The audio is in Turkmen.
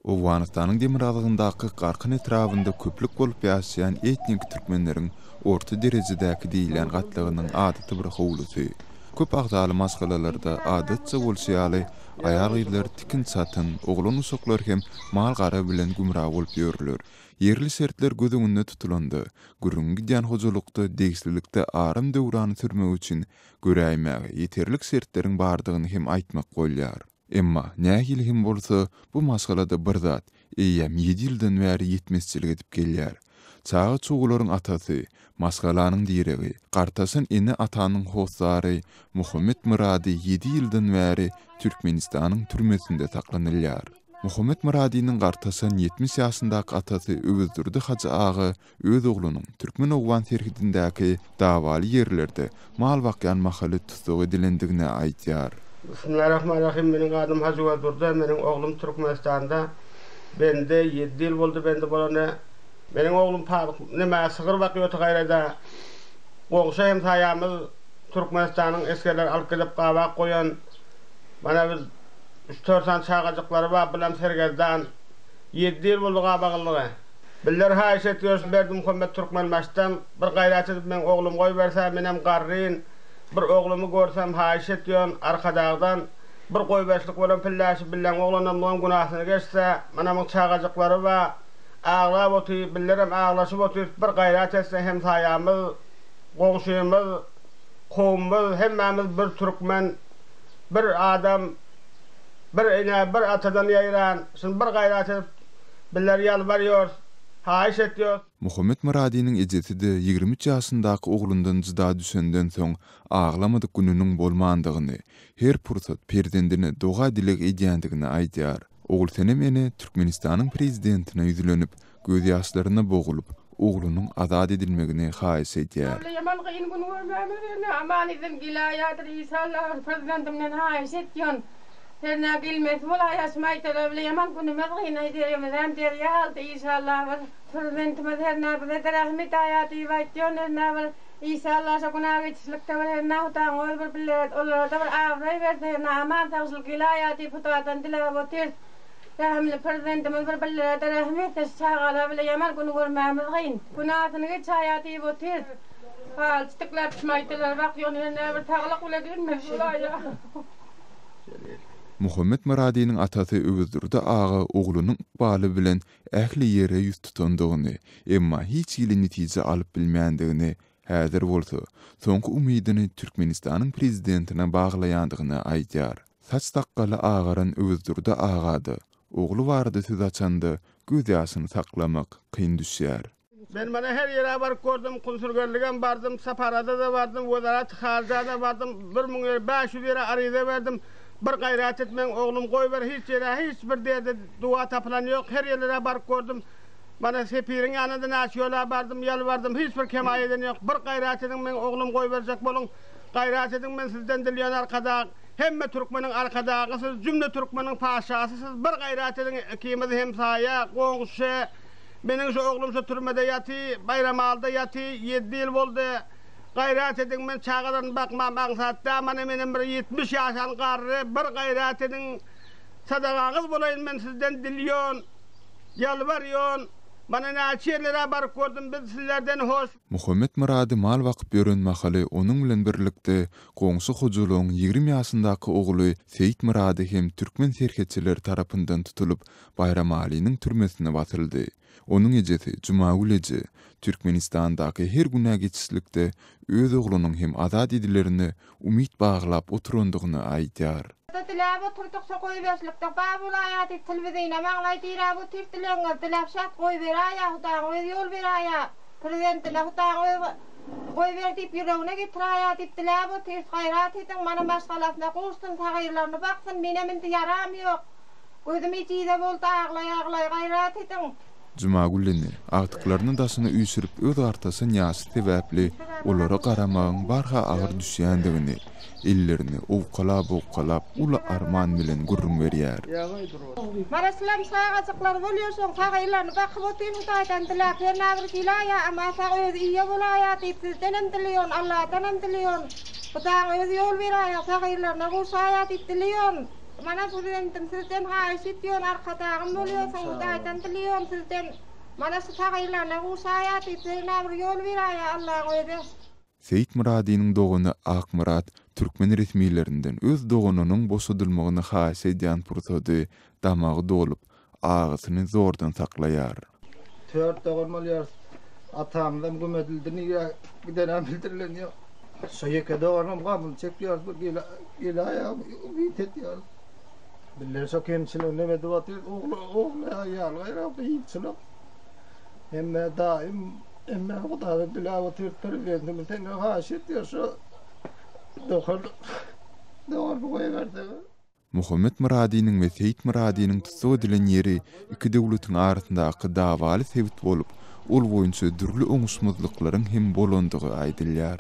Owganystanyň demirgazygyndaky Garkyn etrabynda köplük bolup ýaşaýan etnik türkmenleriň orta derejedäki diýilýän gatlagynyň adaty bir howlusy. Köp agzaly maşgalalarda adatça bolşy ýaly, aýal-gyzlar tikin-çatyn, oglan-uşaklar hem mal-gara bilen gümra bolup ýörler. Ýerli şertler göz öňünde tutulanda, gürrüňi gidýän hojalykda degişlilikde aram döwrany sürmek üçin göräýmäge ýeterlik şertleriň bardygyny hem aýtmak bolýar. Emma, nähili hem bolsa, bu maşgalada bir zat eýýäm ýedi ýyldan bäri ýetmezçilik edip gelýär. Çaga-çugalaryň atasy, maşgalanyň diregi, gartaşan ene-atanyň hossary Muhammet Myrady ýedi ýyldan bäri Türkmenistanyň türmesinde saklanylýar. Muhammet Myradynyň gartaşan 70 ýaşyndaky atasy Öwezdurdy hajy aga öz oglunyň türkmen-owgan serhedindäki dawaly ýerlerde mal bakýan mahaly tussag edilendigini aýdýar. Bismillahirrahmanirrahim meniň adym Hajy Öwezdurdy meniň oglum Türkmenistanda bendi ýedi ýyl boldy bendi bolany meniň oglum palyk neme sygyr bakýa öte gaýrada goňşy hemsaýamyz Türkmenistanyň esgerleri alyp gidip gabak goýan mana biz üç dört sany çagajyklary bar bulam sergezdan ýedi ýyl boldy gabagyllygy. Bizler haýyş etýäris Berdimuhamet Türkmenbaşydan bir gaýrat edip meň oglumy goýberse menem garryn bir oglumy görsem haýyş etýän Arkadagdan bir goýberişlik bolan pilläşi billeň oglanamyňam günasyny geçse mana muň çagajyklary ba aglap otyr bizlerem aglaşyp otyrys bir gaýrat etse hemsaýamyz goňşymyz kowumyz hemmämiz bir türkmen bir adam bir ene bir atadan ýaýran şuny bir gaýrat edip Bizler ýalbarýarys, haýyş etýäris. Muhammet Myradynyň ejesi-de 23 ýaşyndaky oglundan jyda düşenden soň aglamadyk gününiň bolmandygyny, her pursat perzendine doga-dileg edýändigini aýdýar. Ogulsenem ene Türkmenistanyň Prezidentine ýüzlenip, gözýaşlaryna bogulyp, oglunyň azat edilmegini haýyş edýär. Abla ýaman gyn gün görmämiz hernä aman izin gelaýadyr işalla bir prezidentimden haýyş etýän hernä gelmesi bolaýa şu maýdalar bile ýaman günümiz gynaý derýamyzam derýa aldy işalla bir prezidentimiz hernä bizede rahym edaýa diýip aýtýan hernä bir işalla şo günä geçişlikde bir hernä hudaň özi bir bile olarada bir abraý berse hernä aman sagşyl gelaýa diýip hudadan diläp otyrys. Rähimli Prezidentimiz bir billere-de rähim etse şu çagalar bile ýaman güni görmämiz gyn. Günasyny geçaýa diýip otyrys. Haly çitikläp çymaýdylar bak ýöne hernä bir saglyk bile gelmeli bolaýa. Muhammet Myradynyň atasy Öwezdurdy aga oglunyň ykbaly bilen ähli ýere ýüz tutandygyny, emma hiç hili netije alyp bilmändigini, häzir bolsa, soňky umydyny Türkmenistanyň Prezidentine baglaýandygyny aýdýar. Saç-sakgaly agaran Öwezdurdy aga-da, ogly barada söz açanda, gözýaşyny saklamak kyn düşýär. Men mana her ýere baryp gördüm, kunsurgerligem bardym, saparada-da bardym, wezarat haryja-da bardym, bir müň ýere, 500 ýere aryza berdim. Bir gaýrat et, meň oglum goýber, hiç ýere, hiç bir derde duwa tapylan ýok, her ýerlere baryp gördüm. Mana sepiriň ýanyna-da näçe ýola bardym, ýalbardym, hiç bir kemaý eden ýok. Bir gaýrat ediň, meň oglum goýberjek boluň. Gaýrat ediň men sizden dilýän Arkadag hemme türkmeniň Arkadagy siz jümle türkmeniň paşasy siz bir gaýrat ediň ikimiz hemsaýa goňşy meniň şu oglum şu türmede ýaty Baýramalyda ýaty ýeddi ýyl boldy gaýrat ediň men çagalaryny bakmam aňsat däl mana menem bir 70 ýaşan garry bir gaýrat ediň sadagaňyz bolaýyn men sizden dilýon ýalbarýon mana näçe ýerlere baryp gördüm biz sizlerden hoş Muhammet Myrady mal bakyp ýören mahaly onuň bilen birlikde goňşy hojalygyň 20 ýaşyndaky ogly Seýit Myrady hem türkmen serhetçileri tarapyndan tutulyp, Baýramalynyň türmesine basyldy. Onuň ejesi Jumagül eje Türkmenistandaky her günä geçişlikde öz oglunyň hem azat edilerine umyt baglap oturandygyny aýdýar. Da diläp oturdyk şo goýberişlikde bar bolaýa diýip tilwizine maňlaý diräp otyrys dilegiňizi diläp şat goýberäýä hudaýyň özi ýol beräýä prezidentine hudaýyň özi goýber diýip ýüregine getiräýä diýip diläp otyrys gaýrat ediň mana maşgalasyna gowuşsyn sagyrlaryny baksyn menem indi ýaram ýok gözüm ejize boldy aglaý aglaý gaýrat ediň. Jumagül ene, agtyklaryny daşyna üýşürip öz gartaşan ýaşy sebäpli olara garamagyň barha agyr düşýändigini, ellerini owkalap-owkalap uly arman bilen gürrüň berýär. Mana şulam çagajyklary bolýar şoň sagylaryny bakyp otyr Hudaýdan diläp hernä bir gelaýa aman sag özi iýe bolaýa diýip sizdenem dileýon Alladanam dileýon Hudaýyň özi ýol beraýa sagylaryna gowşaýa diýip dileýon. Mana Prezidentim sizden haýyş etýän Arkadagym bolýarsyň Hudaýdan dileýän sizden mana şu sagyrlaryna guşaýa diýip hernä bir ýol beraýa Allaň özi. Seýit Myradynyň dogany Akmyrat türkmen resmilerinden öz doganynyň boşadylmagyny haýyş edýän pursady damagy dolup, agysyny zordan saklaýar. Tört dogan bolýarys. Atamyzam güm edildi, nirä gidenem bildirilen ýok. Şo ýeke doganam gamyny çekýäris, bir gel-aýagymy umyt edýäris. Bizler şo kemçiligini neme edip otyrys, ogly, ogly, aýaly gaýra kynçylyk. Hemme daýym, hemme Hudaýdan diläp otyrys, Prezidentimiz senden haýyş edýär şo dogan, doganymy goýberseňiz. Muhammet Myradynyň we Seýit Myradynyň tussag edilen ýeri iki döwletiň arasyndaky dawaly sebit bolup, ol boýunça dürli oňuşmazlyklaryň hem bolandygy aýdylýar.